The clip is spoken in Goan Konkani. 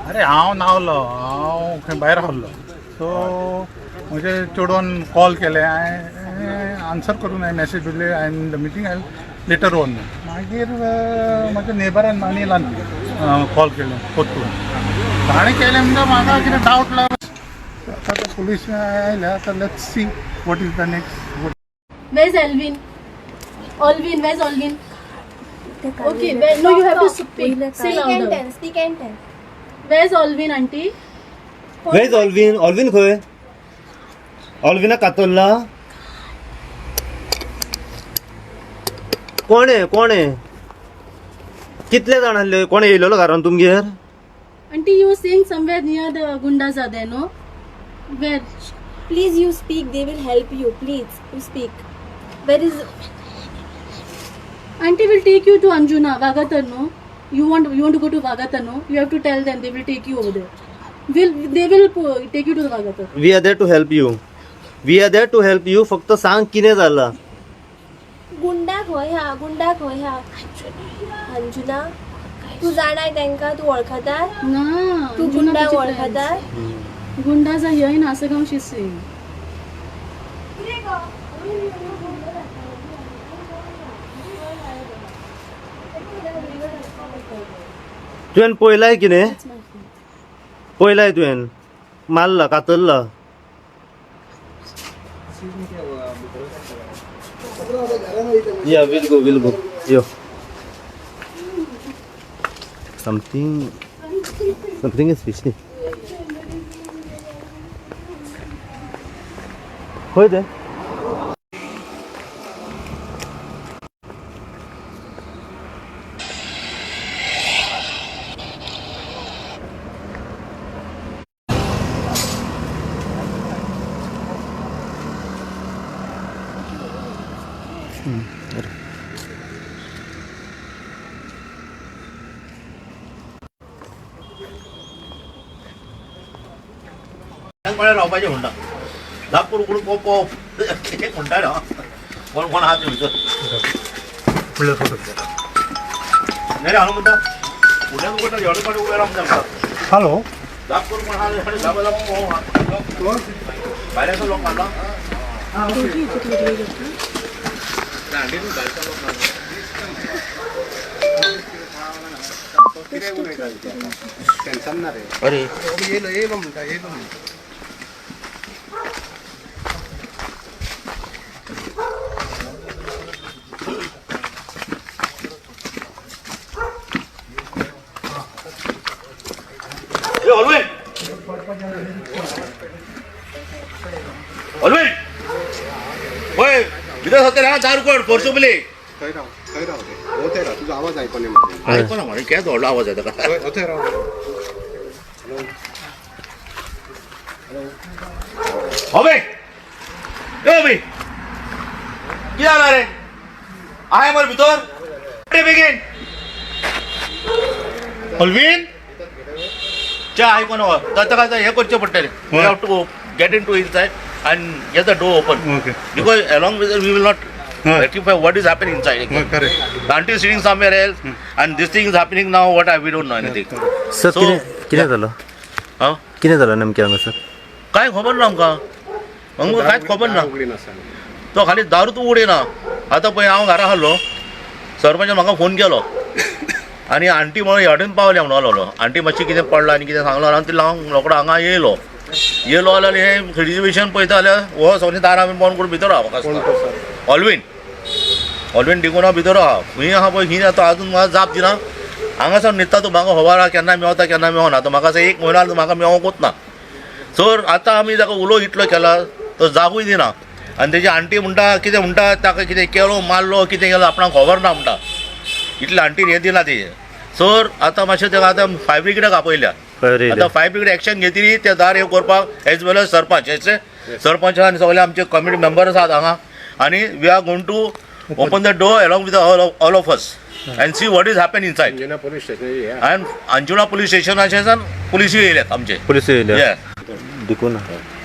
अरे हांव नावलो, हांव खंय भायर आहलो. सो म्हजे चेडवान कॉल केले, हांवें आन्सर करून हांवें मॅसेज दिली, I in the meeting, I later on. मागीर म्हज्या नेबरान अनिलान कॉल केले परतून. ताणें केलें म्हणजे म्हाका कितें डावट लागलो. आतां ते पुलीस आयल्या, आतां let's see what is the next. Where's Alvin? Alvin, where's Alvin? Okay, where, no, you have to speak. Say Speak and louder. Tell, speak and tell. Where's Alvin, auntie? Where is Alvin? Alvin खंय? ऑल्विना कातरला? कोण आहे, कोण आहे? कितले जाण आहले? कोण येयलेलो घरान तुमगेर? Auntie, you were saying somewhere near the gundas are there, no? Where? Please, you speak, they will help you. Please, you speak. Where is Auntie will take you to Anjuna, Vagatar, no? You want to go to Vagatar, no? You have to tell them, they will take you over there. Will they will take you to the Vagatar? We are there to help you, we are there to help you. फक्त सांग कितें जाला. गुंडा खंय हा? गुंडा खंय हा? अंजुना, तू जाणाय तांकां? तूं वळखता? Na. तूं Anjuna गुंडा तुझी वळखता? friends. Gundas are here in Asagaon, she's saying. तुवें पळयलाय कितें? That's my phone. पळयलाय तुवें? मारला, कातरला? या, we'll go, we'll go. Yo, something is fishy. खंय ते? कोणा रावपाचें म्हणटा, धाप करून उकडून पोव एक म्हणटा न्हू, कोण कोण आहा ते भितर. फुडले फोटो. नाही रे, हांव म्हणटा फुडल्यान उगडटा, एवढे पाटी उबे राव म्हणटा. हॅलो. धाप करून कोण आहा, धाप धाप पोव भायल्याचो लोक मारला. टेन्शन ना रे. अरे. येयलो येयलो म्हणटा, येयलो म्हणटा. ए ऑलवेन, ऑलवेन, वय भितर सरता रे, दार उगड फोर्सुबली. थंय राव, थंय राव रे, हो थंय राव. तुजो आवाज आयकून म्हाका. आयको ना मरे, केदो व्हडलो आवाज येता. हो थंय राव. अबे ए अबे, कितें जाला रे? आहे मरे भितर रे, बेगीन. ऑल्विन. च्या आयको ना, ताका आतां हें करचें पडटलें. We have to get into inside and get the door open. Okay. Because along with we will not rectify what is happening inside. Correct. The auntie is sitting somewhere else and this thing is happening now, what I, we don't know anything. Sir, So- कितें कितें जालां? हा. कितें जालां नेमकें हांगासर? काय खबर ना आमकां, आमकां कांयच खबर ना. उगडी नासतना. तो खाली दारूच उगडिना. आतां पळय, हांव घरा आहलो, सरपंचान म्हाका फोन केलो आनी आंटी म्हणून ह्या पावल्या म्हणून लागलो. आंटी मातशी कितें पडलां आनी कितें सांगलो आनी ती हांव रोकडो हांगा येयलो. येयलो जाल्यार हें खिडकी पळयता जाल्यार हो सगळीं दारां बी बंद करून भितर आहा. कोण तो सर? ऑलवीन, ऑलवीन डिकोना भितर आहा. खंय आहा पळय, खंय तो आजून म्हाका जाप दिना. हांगासर न्हिदता तूं, म्हाका खबर आहा, केन्ना मेवता केन्ना मेवना. तो म्हाका एक म्हयनो जालो म्हाका मेवोंकूच ना. सर, आतां आमी ताका उलो इतलो केला, तो जागूय दिना. आनी तेजी आंटी म्हणटा, कितें म्हणटा, ताका कितें केलो, मारलो, कितें केलो आपणाक खबर ना म्हणटा. इतले आंटीन हें दिला तेजें. सर, आतां मातशें ताका आतां फायर ब्रिगेडाक आपयल्या. फायर. आतां फायर ब्रिगेड एक्शन घेतली ते दार हें करपाक, एज वेल एज सरपंच, एज सरपंच आनी सगळे आमचे कमिटी मेंबर आसात हांगा आनी we are going to open the door along with all of us and see what is happen inside. Anjuna police station या. आनी अंजुना पुलीस स्टेशनाचे पुलिसूय येयल्यात आमचे. पुलीस येयल्या? Yes. डिकोना.